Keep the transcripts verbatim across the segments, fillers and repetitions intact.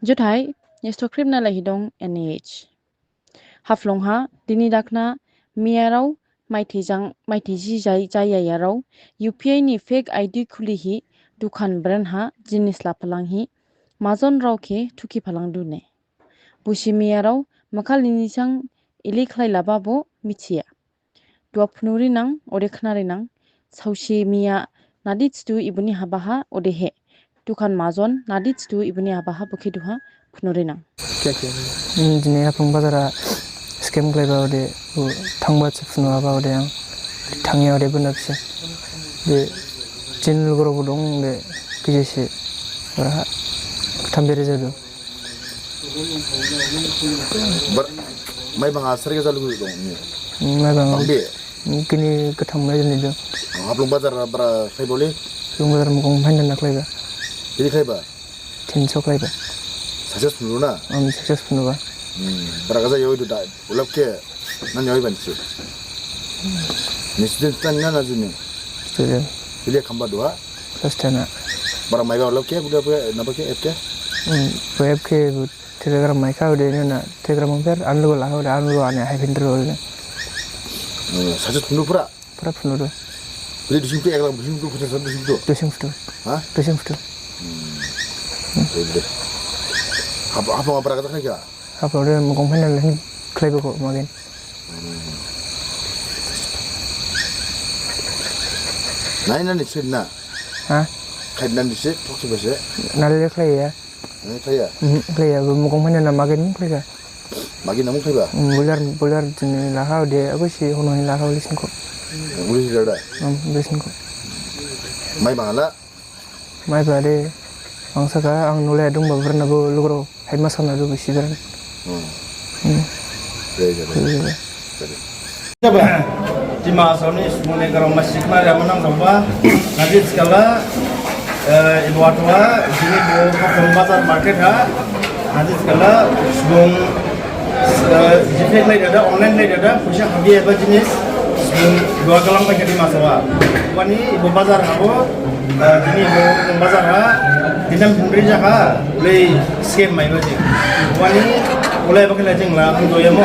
Juthai, nistokhrip nalai hidong N H. Haflong ha, dini dakhna, miyarao, maithai jang, maithai ji jai, jayayarao, U P I ni fake I D khulihi, dukhan brand ha, jinis laphalanghi, majonrao khe thukhi phalangdune. Busi miyarao, makhal nini sang ili khlailababo mithiya. Duha phnurinang, ode khnarinang, saosi miya nadi thidu ibuni habaha, odehe. Dukhan majon nadi thidu ibuni habaha, bokhe duha phnurinang. Kya, kya? Hmm, dini Haflong bazar ha scam khlaiba ode, bo thangba se phnuaba ode ang. Thangya ode bana bisi. De, jini lugurao bo dong, de, kije se. Bara, thambere jadu. Bar-, Maibang ha sar khe jalu dong ni. Maibang. Bangbe. Kini gatham mai jani dong. Haflong bazar bara khlaiba le? Haflong bazar mukong phaina na khlaiba. Bili khlaiba? Tinso khlaiba. Success phunu na? Am success phunu ba. Hmm. Bara gaja yoi du da. Ulap khe. Nani yoi ban si. Ni student tan na na jini. Student. Bili khamba duha. Class ten na. Bara maiba ulap khe, buda buda, naba khe, app khe? Hmm. App khe, bu Telegram maikha ode nana Telegram mangpher anlugo laha ode anlugo ane hai phinter ode. Success phunu pura? Pura phunu do. Bili dusing tu, ek lakh dusing tu, phacha sa dusing tu. Dusing phutu. Ha? Dusing phutu. Hmm. Ode. Hap, hap, hap, bara kata khlai kha? Hap, ode mukong phaina lahin khlaiba kho magin. Nai nani sit na? Ha? Khai nani sit, thok si bese. Nale khlaiya. Nani khlaiya? Hmm, khlaiya. Mukong phaina na magin khlaiya. Magin namu khlaiba? Hmm, bular, bular jini laha ode, abo si hono ni laha ode sin kho. Uli si dada? Hmm, uli sin kho. Maibang ha la? Maiba de, ang saka, ang nulai dongba, berna bo lugurao, hai masa na do bisi beran. Hmm. Hmm. Jai, jai, jai. Jai. Jaba, Dima Hasao ni subung ni grao masi khna rima nang jaba, nadi thikhala, eh, ibo atwa, jini bo Haflong bazar market ha, nadi thikhala, subung, eh, GPay khlai dada, online khlai dada, phaisa habi eba jinis, subung dua galang bai kha Dima Hasao ha. Wani ibo bazar habo, Eh, dini bo bazar ha, dinam phinbri jakha, ulai scam maiba jing. Wani, ulai bakhala jing la, ang doyamo,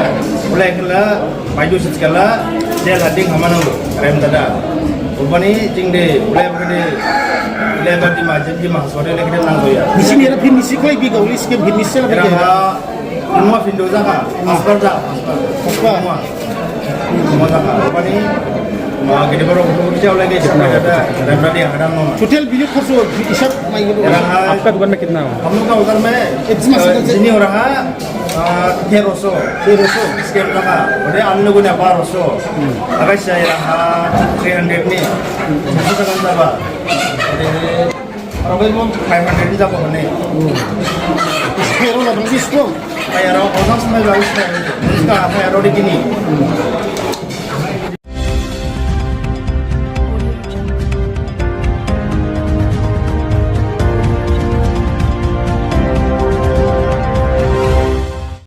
ulai khala, maidu sitskala, jel ha ding hama nangdu, rem dada. Wani jing de, ulai bakhade, ulai ba Dima, jel Dima Hasao de, ulai khade nang doya. Nisi ni era phin nisi khlai bi gauli scam phin nisi la bi gauli. Nungma phindu jakha, asbar ja, asbar. Asbar. Nungma. Nungma jakha. Bani, ma, gede boro, gede boro, jauh lagi, sampai ada, dan tadi ada nama. Total bill khorso hisab mai gede. Era ha, आपका दुकान में कितना हुआ? हम लोग का उधर में, eh, jini orang ha, eh, तेरह सौ. तेरह सौ. Scam jakha. Bade anu guna बारह सौ. Hmm. Agak saya era ha, three hundred ni. Satu kan berapa? Bade, Aro bai mo five hundred ni jabo hone. Hero la bang discount. Pai aro odang samai bagus pai. Iska pai aro di gini.